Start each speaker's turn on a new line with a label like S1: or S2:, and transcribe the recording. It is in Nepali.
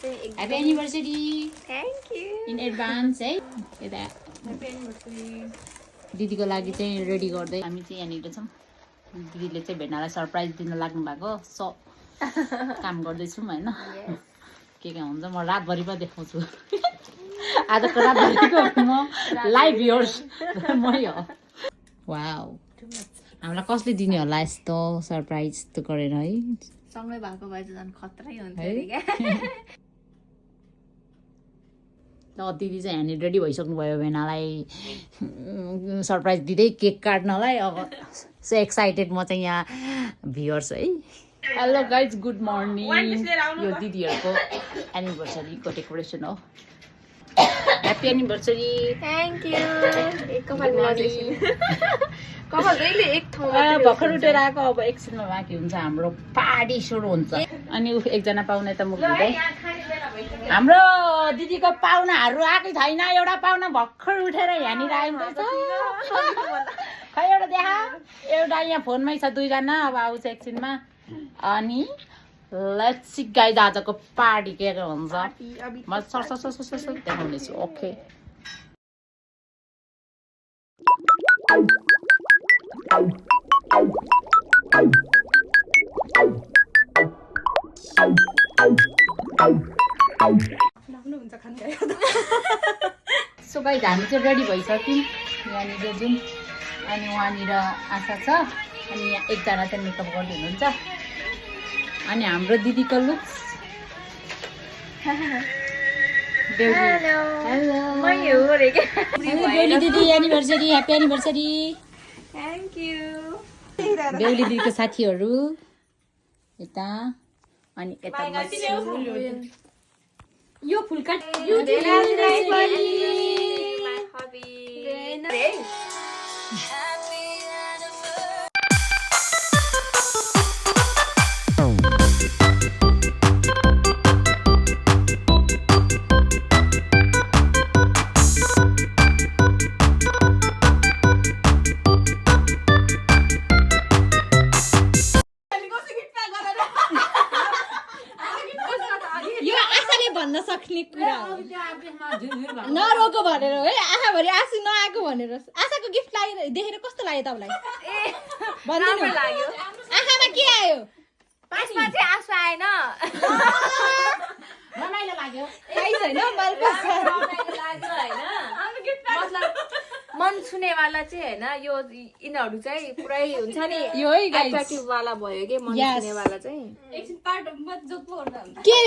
S1: Happy anniversary.
S2: Thank you.
S1: In advance है यता
S2: Happy anniversary.
S1: दिदीको लागि चाहिँ रेडी गर्दै हामी चाहिँ यहाँनिर छौँ दिदीले चाहिँ भेनालाई सरप्राइज दिन लाग्नु भएको काम गर्दैछौँ होइन के हुन्छ म रातभरि पो देखाउँछु आजको रातभरिको म लाइभ भ्युअर्स मै हो वाउ हामीलाई कसले दिने होला यस्तो सरप्राइज त गरेर है
S2: सँगै भएको भए झन् खतरै हुन्थ्यो नि क्या
S1: ल दिदी चाहिँ यहाँनिर रेडी भइसक्नु भयो भेनालाई सरप्राइज दिँदै केक काट्नलाई अब सो एक्साइटेड म चाहिँ यहाँ भ्युअर्स है हेलो गाइज गुड मर्निङ यो दिदीहरूको एनिभर्सरीको डेकोरेसन हो ह्याप्पी एनिभर्सरी
S2: थ्याङ्क यू कपाल कहिले एक ठाउँमा
S1: भर्खर उठेर आएको अब एकछिनमा बाँकी हुन्छ हाम्रो पार्टी सुरु हुन्छ अनि एकजना पाहुना त मुख दिँदै हाम्रो दिदीको पाहुनाहरू आएकै छैन एउटा पाहुना भर्खर उठेर यहाँनिर आइँदैछ खै एउटा देखा एउटा यहाँ फोनमै छ दुईजना अब आउँछ एकछिनमा अनि लेट्स सी गाइज आजको पार्टी के हुन्छ म सरसर देखाउनेछु ओके सो गाइज हामी चाहिँ रेडी भइसक्यौँ यहाँनिर जाउँ अनि उहाँनिर आशा छ अनि यहाँ एकजना चाहिँ मेकअप गर्दै हुनुहुन्छ अनि हाम्रो दिदीको लुक्स बेहुली दिदी anniversary happy anniversary
S2: thank you
S1: बेहुली दिदीको साथीहरू यता अनि यता यो फुल काट भन्न सक्ने कुरा हो नरोको भनेर है आँखाभरि आँसु नआएको भनेर आशाको गिफ्ट लाग्यो देखेर कस्तो लाग्यो तपाईँलाई आँखामा के आयो
S2: पाँचमा चाहिँ आँसु आएन
S1: रमाइलो लाग्यो
S2: मन छुनेवाला चाहिँ होइन यो यिनीहरू चाहिँ पुरै हुन्छ नि
S1: यो है
S2: एट्र्याक्टिभ वाला भयो कि मन छुनेवाला चाहिँ
S1: के